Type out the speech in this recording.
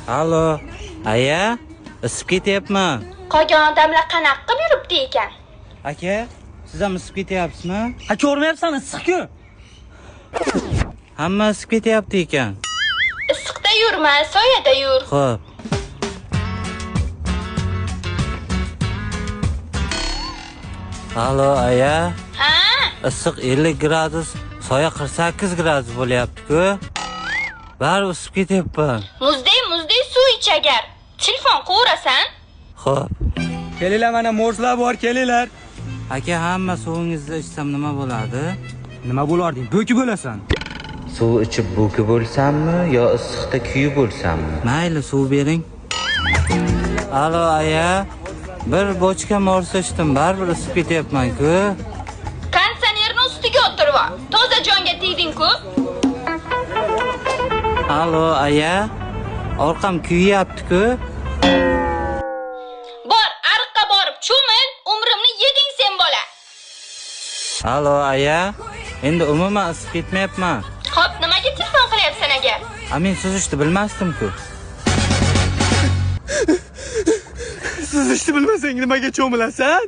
Alo, aya, isib ketyapman. Qolgan odamlar qanaqa qilib yuribdi ekan? Aka, siz ham isib ketyapsizmi? Ha, ko'rmayapsan, issiq-ku. Hamma isib ketyapti ekan. Issiqda yurma, soyada yur. Xo'p. Alo, aya. Ha? Issiq 50 gradus, soya 48 gradus bo'lyapti-ku. Bari isib ketyapman. Muzdek suv ich agar. Telefon qovurasan? Xo'p. Kelinglar, mana morzlar bor, kelinglar. Aka, hamma suvingizni ichsam nima bo'ladi? Nima bo'larding? Bo'ki bo'lasan. Suv ichib bo'ki bo'lsammi yo issiqda kuyib bo'lsammi? Mayli, suv bering. Alo, aya. Bir bochka morsa ichdim, baribir isib ketyapman-ku. Konditsionerni ustiga o'tirib ol. Toza jonga tegding-ku. Alo, aya. Orqam kuyyapti-ku. Bor, ariqqa borib cho'mil, umrimni yeding sen bola. Alo, aya. Endi umuman isib ketmayapman. Xo'p, nimaga telefon qilyapsan agar? A men suzishni bilmasdim-ku. Suzishni bilmasang nimaga cho'milasan?